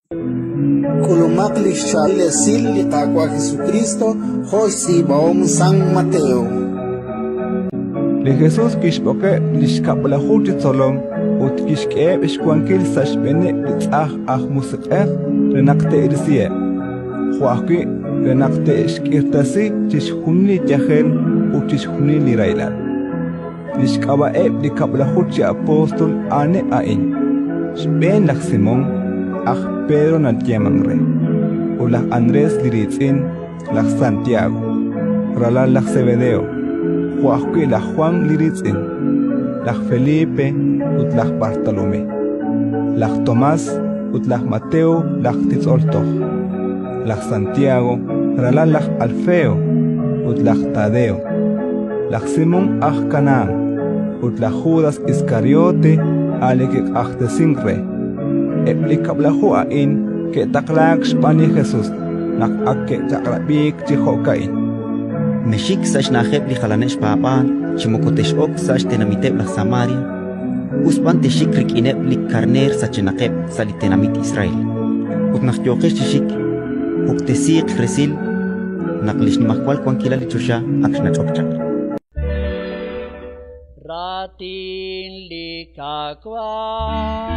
K'ulumaq li xchaab'il esil li Qaawa' Jesukriist jo' xtz'iib'ahom San Mateo. Li Jesus kixb'oqeb' li xkab'laju chi tzolom ut kixk'eheb' xwankil sa' xb'eeneb' li tz'aj aj musiq'ej re naq te'risiheb', jo' ajwi' re naq te'xk'irtasi chixjunil li yajel ut chixjunil li rahilal. Li xk'ab'a'eb' li kab'laju chi apóstol a'aneb' a'in: xb'een laj Simón, aj Pedro nayeemank re, ut laj Andrés li riitz'in, laj Santiago, ralal laj Sebedeo, jo' ajwi' laj Jwan li riitz'in, laj Felipe ut laj Bartolomé, laj Tomás ut laj Mateo laj titz'ol toj, laj Santiago, ralal laj Alfeo, ut laj Tadeo, laj Simón aj Kanahán ut laj Judas Iskariote a' li kiq'axtesink re. Eb' li kab'laju a'in ke'taqlaak xb'aan li Jesus naq ak ke'chaq'rab'iik chi jo'ka'in: Mexxik sa' xna'ajeb' li jalaneb' xpaab'aal chi moko tex'ok sa' xtenamiteb' laj Samaria, us b'an texxik rik'ineb' li karneer sachenaqeb' sa' li tenamit Israel. Ut naq yooqex chi xik, puktesiiq resil naq li xnimajwal wankilal li choxa ak xnach'ok chaq. Raatin li Qaawa'.